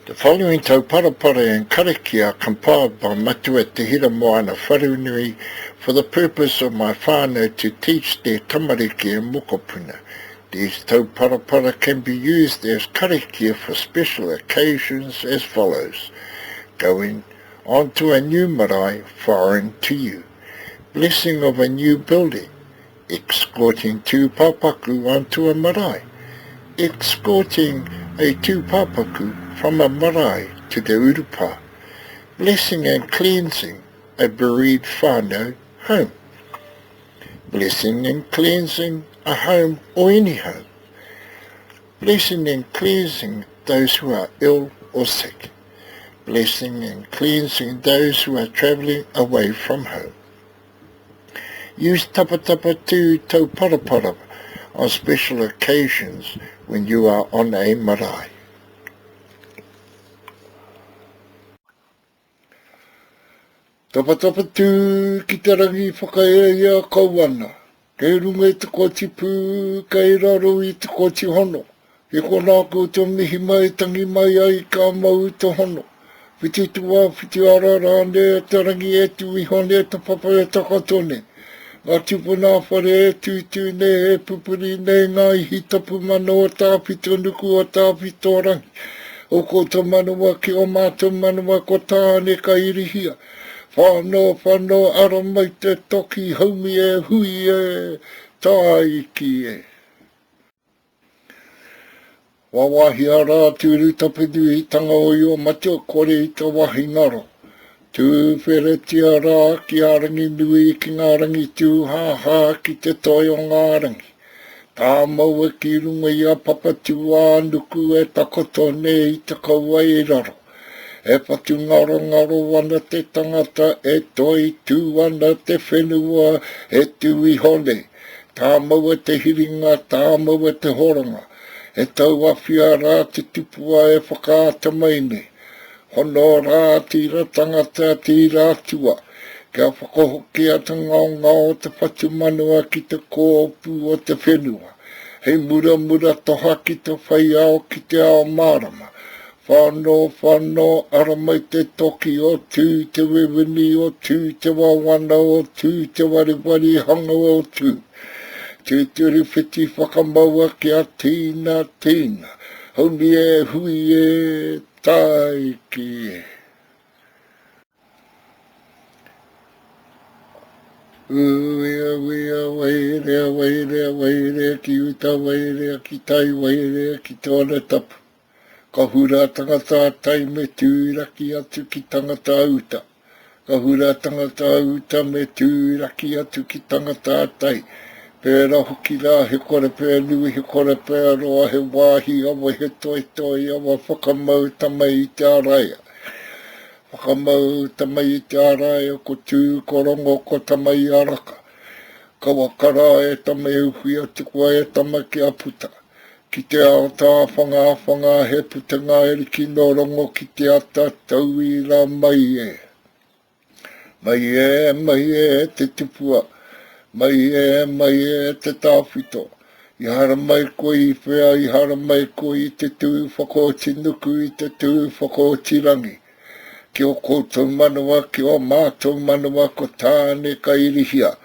The following tauparapara and karakia are compiled by Matua Te Hiramoana Wharenui for the purpose of my whānau to teach their tamariki and mokopuna. These tauparapara can be used as karakia for special occasions as follows. Going onto a new marae foreign to you. Blessing of a new building. Escorting tūpāpaku onto a marae. Escorting a tūpāpaku from a marae to the urupā. Blessing and cleansing a bereaved whānau home. Blessing and cleansing a home or any home. Blessing and cleansing those who are ill or sick. Blessing and cleansing those who are travelling away from home. Use tapatapa tū tauparapara on special occasions when you are on a marae. Tapatapa tū ki te rangi whakaea kau ana, kei runga i te koti pū, kei raro i te koti hono. I konā koutou mihi mai, tangi mai ai ka mau i te hono. Whiti tua, whiti ara rānei e te rangi e tū iho nei te papa e takoto nei. Ngā tūpuna whare e tūtū nei, e pupuri nei ngā ihi tapu mana o Tāwhito nuku o Tāwhito rangi. O koutou manawa ki o mātou manawa ko Tāne ka irihia. Whano, whano, ara mai te toki haumi e hui e, tāiki e. Wawahia rā Tūrutapunuitanga o Io Matua kore i te wahi ngaro. Tūwheretia rā ki a Ranginui ki ngā rangi tūhāhā ki te toi o ngā rangi. Tāmaua ki runga i a Papatūānuku e takoto nei i te kauae i raro. E whatungarongaro ana te tangata, e toi tū ana te whenua, e tū iho nei. Tāmaua te hiringa, tāmaua te horanga. E tauawhia rā te tupua e whakaata mai nei. Hono rā te ira tangata, te ira atua, kia whakahokia te ngaongao o te whatumanawa ki te kōpū o te whenua, hei muramura toha ki te whai ao ki te ao mārama. Whano, whano, ara mai te toki o Tū, te wewini o Tū, te wawana o Tū, te wariwari hanga o Tū. Tūturu whiti whakamaua kia tīna, tīna. Haumi e, hui e, tāiki e. Uia, uia, wairea, wairea, wairea ki uta, wairea ki tai, wairea ki tōna tapu. Ka hura tangata a tai me tūraki atu ki tangata a uta. Ka hura tangata a uta me tūraki atu ki tangata a tai. Pērā hoki rā, he kore pea nui, he kore pea roa, he wāhi awa, he toetoe awa, whakamau tama i te āraia. Whakamau tama i te āraia, ko Tū, ko Rongo, ko Tama-i-a-Raka. Kaua rā e tama e uwhi atu koa e tama kia puta. Ki te ao tāwhangawhanga he putanga eriki nō Rongo ki te ata tauira mai e. Mai e, mai e te tupua, mai e, mai e te tawhito. I haramai koe i whea, i haramai koe i te tū whakaoti nuku, i te tū whakaoti rangi. Ki ō koutou manawa, ki ō mātou manawa, ko Tāne ka irihia.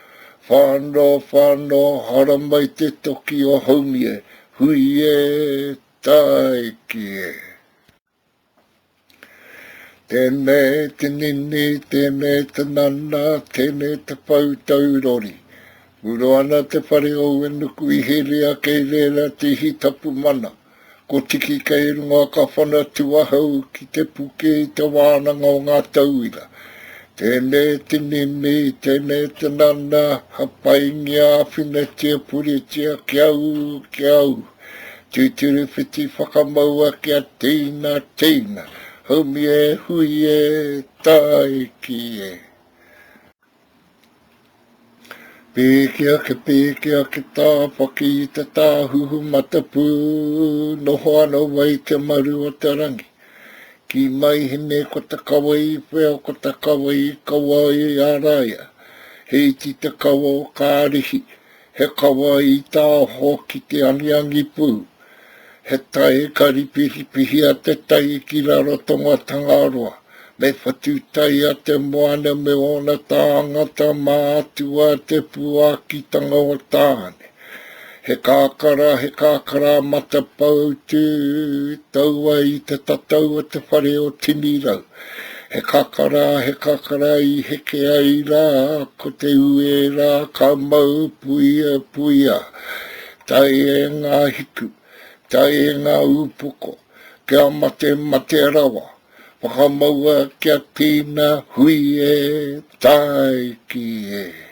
Whano, whano, haramai te toki o Haumie, hui e, tāiki e. Tēnei te nini, tēnei te nana, tēnei te whau taurori. Muro ana te whare o Uenuku i herea kei reira te ihi tapu mana. Ko Tiki kei runga ka whanatu ahau ki te puke i te wānanga o ngā tauira. Tēnei te nini, tēnei te nana, hapaingia, āwhinatia, puritia, kia ū, kia ū. Tūturu whiti whakamaua kia tīna, tīna. Haumi e, hui e, tāiki e. Piki ake, piki ake, tāwhaki i te tāhuhu matapū, noho ana wai te maru o te rangi. Kī mai hine ko te kawa i whea, ko te kawa i kawa i āraia. He iti te kawa o Kārihi, he kawa i tāoho ki te angiangi pū. He tai ka ripiripihia te tai ki Rarotonga Tangaroa, me whatu tai a te moana me ōna tāngata mātua te puākitanga o Tāne. He kakara, he kakara matapau tū taua i te tatau o te whare o Tinirau. He kakara, he kakara i heke ai rā, ko te ue rā ka mau puia puia. Tae e ngā hiku, tae e ngā ūpoko, kia mate mate rawa, whakamaua kia tīna hui e, tāiki e.